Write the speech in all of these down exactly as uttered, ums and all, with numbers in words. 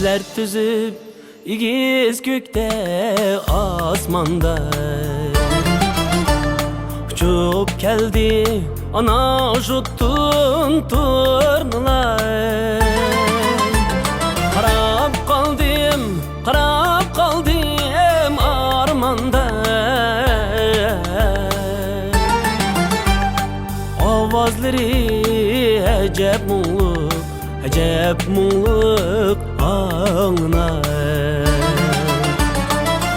يەر تۈزۈپ ئېگىز كۆكتە ئاسماندا، ئۇچۇپ كەلدى ئانا جۇتتۇن تۇرنىلار. قاراپ قالدىم، قاراپ قالدىم ئارماندا. ئاۋازلىرى ئەجەب مۇڭلۇق، ئەجەب مۇڭلۇق ئاڭلىنار.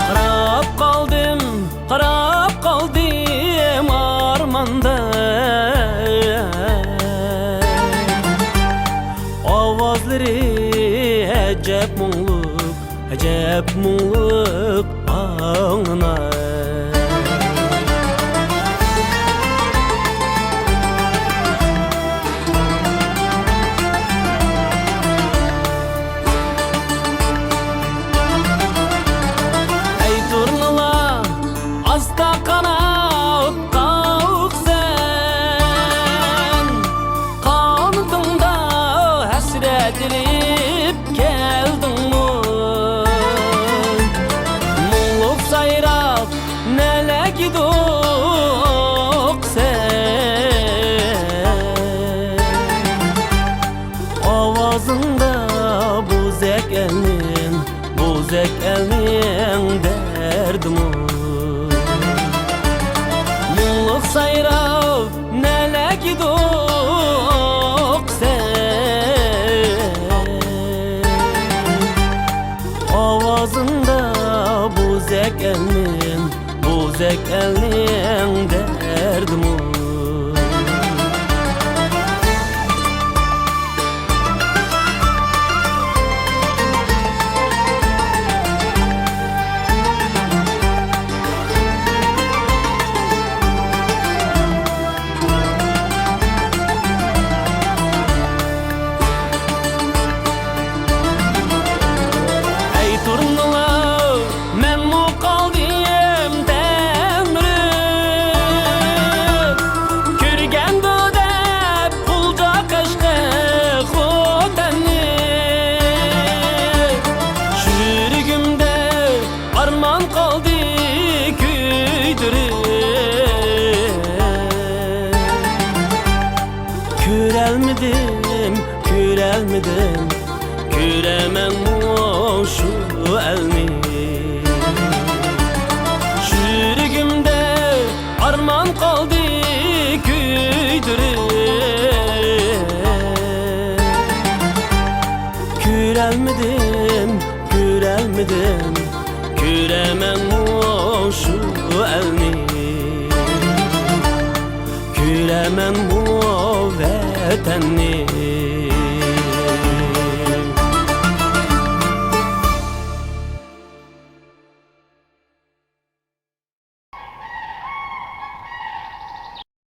قاراپ قالدىم، قاراپ قالدىم ئارماندا. ئاۋازلىرى ئەجەب مۇڭلۇق، ئەجەب مۇڭلۇق ئاڭلىنار. ئەي تۇرنىلار، ئاستا قانات قاقسەن، قانىتىڭدا ھەسرەت ئېلىپ كەلدىڭمۇ؟ مۇڭلۇق سايراپ نەلەك ئىدۇق سەن. ئاۋازىڭدا بوزەك ئەلنىڭ، بوزەك ئەلنىڭ دەردىمۇ. مۇڭلۇق سايراپ نەلەك ئىدۇق سەن. ئاۋازىڭدا بوزەك ئەلنىڭ، بوزەك ئەلنىڭ دەردىمۇ. ئەي تۇرنىلار، مەنمۇ قالدىم تەلمۈرۈپ، كۆرگەندۇ دەپ غۇلجا قەشقەر خوتەننى. شۇ يۈرىكىمدە ئارمان قالدى كۆيدۈرۈپ. كۆرەلمىدىم، كۆرەلمىدىم، كۆرەمەنمۇ شۇ ئەلنى؟ شۇ يۈرىكىمدە ئارمان قالدى كۆيدۈرۈپ. كۆرەلمىدىم، كۆرەلمىدىم، كۆرەمەنمۇ شۇ ئەلنى؟ كۆرەمەنمۇ ۋەتەننى؟